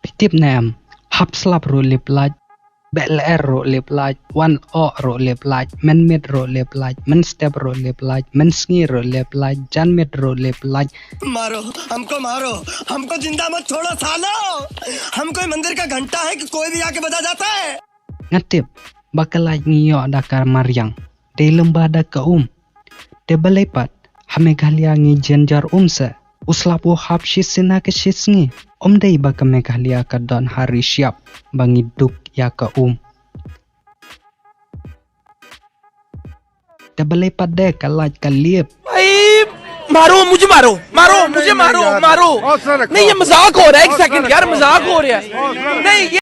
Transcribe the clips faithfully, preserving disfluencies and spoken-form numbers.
Phi tip ne em, hap slap ruh lip lait, beh lyer ruh lip lait, wan oh ruh lip lait, men miet ruh lip lait, men step ruh lip lait, men sngi ruh lip lait, jan miet ruh lip lait. मारो, हमको मारो, हमको जिंदा मत छोड़ो सालो। हम कोई मंदिर का घंटा है कि कोई भी आके बजा जाता है? Nga tip ba ka lait ngi ïoh da ka mariang, dei lem ba da ka um. Te balei pat ha Meghalaya ngi jynjar um se? U slap u hap shisien ha ka shi sngi. Ym dei ba ka Meghalaya ka don ha ri shyiap ba ngi duk ïa ka um. Te balei pat de ka lait ka lip? भाई, मारो, मुझे मारो, मारो, मुझे मारो, मारो। नहीं, ये मजाक हो रहा है, एक सेकंड यार, मजाक हो रहा है। नहीं, ये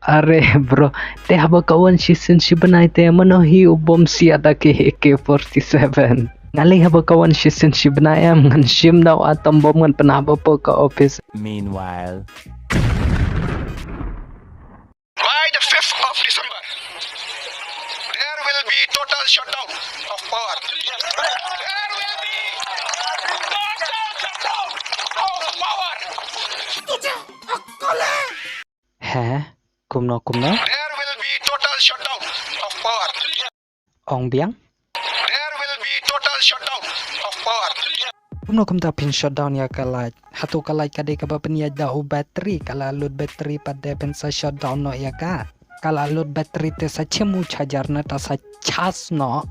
Are bro, te haba ka wan shisien shi bnai te mano hi u bom siat da ki A K forty-seven. Nga lei haba ka wan shisien shi bnai em ngan shim da u atom bom ngan pynhap hapoh ka office. Meanwhile. By the fifth of December, there will be total shutdown of power. There will be total shutdown of power. He, kumno kumno? There will be total shutdown of power. Ong biang? There will be total shutdown of power. Kumno kumta phin shutdown ïa ka lait? Hato ka lait ka dei kaba pynïaid da u battery, ka la lut battery pat de phin sa shutdown noh ïa ka. Ka la lut battery te sa chim u charger na ta sa charge noh.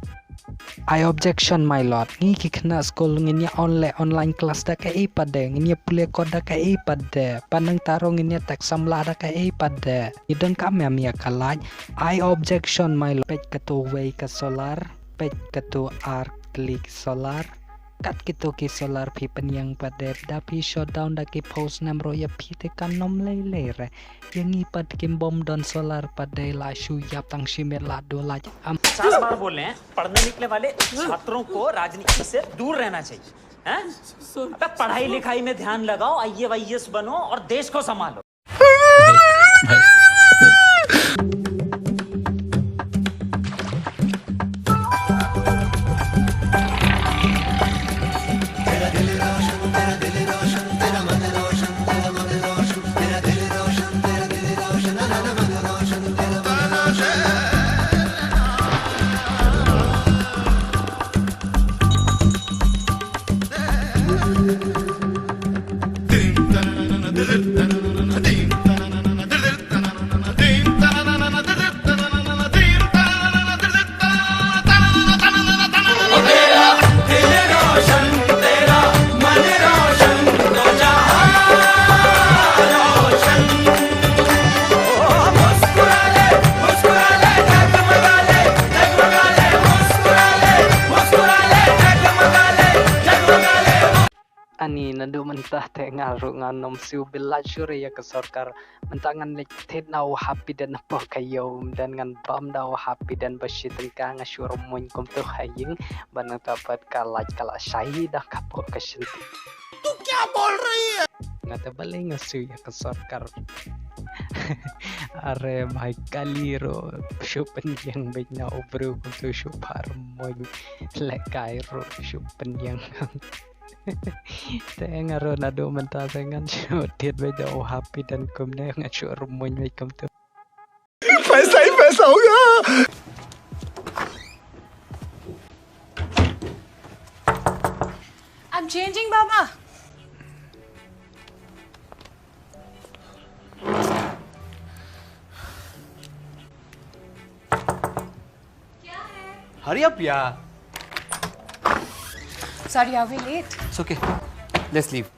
I objection, my lord. Ngi ki khynnah skul ngin ïa on le online class da kaei pat de, ngin ïa pule code da kaei pat de. Pat nangta ruh ngin ïa text samla da kaei pat de. Ngi donkam ïa ka lait. I objection, my lord. Peit kato wei ka solar, peit kato ar klik solar. Kat kito ki solar phi pynïeng pat de, da phi shutdown da ki post nem ruh ïa phi te kan ym lei lei re. Ïa ngi pat kim bom don solar pat de, la shu ïap tang shi miet la duh lait. Am. पचास बार बोल रहे हैं, पढ़ने निकले वाले छात्रों को राजनीति से दूर रहना चाहिए, हैं? अबे, पढ़ाई लिखाई में ध्यान लगाओ, आईएएस बनो और देश को संभालो। Ani naduh mynta te nga ruh ngan ym siew bill lait shuh ïa ka sorkar. Mynta ngan leit thied na u Happy Den hapoh ka ïew, ym don, ngan bam da u Happy Den ba shi tyngka, nga shu rymmuiñ kumto ha ïing. Bad nangta pat ka lait ka la shai da ka hapoh ka shynti. तू क्या बोल रही है? Nga te balei nga siew ïa ka sorkar. Are bhai, kali ruh shu pynïeng beit na u briew kumto, shu phah rymmuiñ. Lehkai ruh shu pynïeng. Te nga ruh naduh mynta te ngan shu thied beit da u Happy Den kumne, ngan shu rymmuiñ beit kumto. पैसा ही पैसा होगा। Changing, Baba. Hurry up, yeah. Sorry, are we late? It's okay. Let's leave.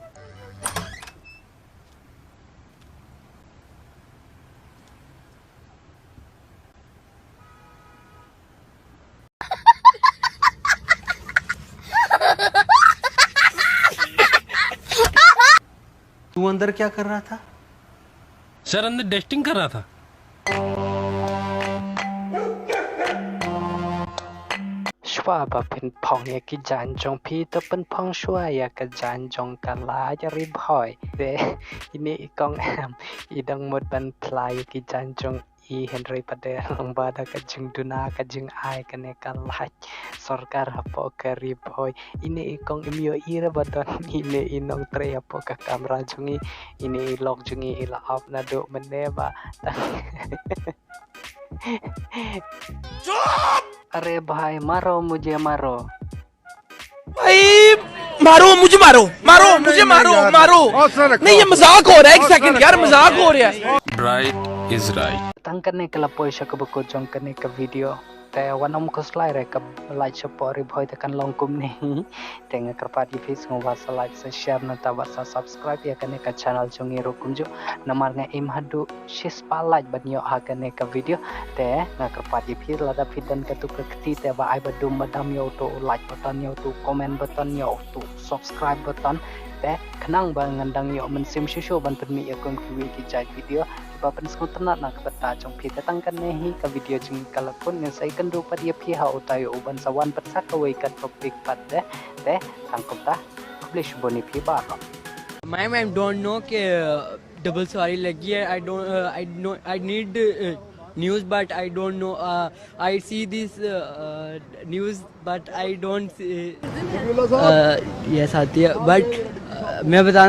तू अंदर क्या कर रहा था? सर, अंदर डस्टिंग कर रहा था। Shuwa ba pynphong ïa ki jaiñ jong phi, to pynphong shuwa ïa ka jaiñ jong ka Lait Ri Bhoi. Te ine i kong em, i dang mut ban phla ïa ki jaiñ jong i, hynrei pat de lyngba da ka jingduna, ka jingai kane ka Lait Sorkar hapoh ka Ri Bhoi. Ine i kong, im ïohi re ba don ine i nongtrei hapoh ka kamra jong i. Ine i lok jong i, i la ap naduh mynne ba tang. अरे भाई, मारो मुझे, मारो। भाई, मारो मुझे, मारो, मारो मुझे, मारो, मारो। नहीं, ये मजाक हो रहा है, एक सेकंड यार, मजाक हो रहा है। Right is right. Tang kane ka la poi sha kaba kut jong kane ka video. Te wat nym khuslai re, ka Lait shapoh Ri Bhoi te kan long kumne hi. Te nga kyrpad ïa phi sngewbha sa like, sa share, nangta bad sa subscribe ïa kane ka channel jong ngi ruh kumjuh. Namar nga aim haduh shispah like ban ïoh ha kane ka video. Te nga kyrpad ïa phi, lada phi don katu ka kti te ba ai ba dum ba dam ïa utu u like button, ïa utu u comment button, ïa utu u subscribe button. Te khnang ba ngan dang ïoh mynsiem shuh shuh ban pynmih ïa kum kiwei ki jait video kiba pynsngewtynnat na ka bynta jong phi. Te tang kane hi ka video jong ngi ka la kut, ngan sa ïakynduh pat ïa phi ha utai u ban sa wan pat sa kawei ka topic pat de. Te tang kumta, khublei shibun ïa phi baroh. Ma'am, I don't know ke, uh, double sawari lagi hai. I don't, uh, I know, I need, uh, news, but I don't know. Uh, I see this, uh, uh, news, but I don't see, uh, yes, आती है, but, uh, मैं बताना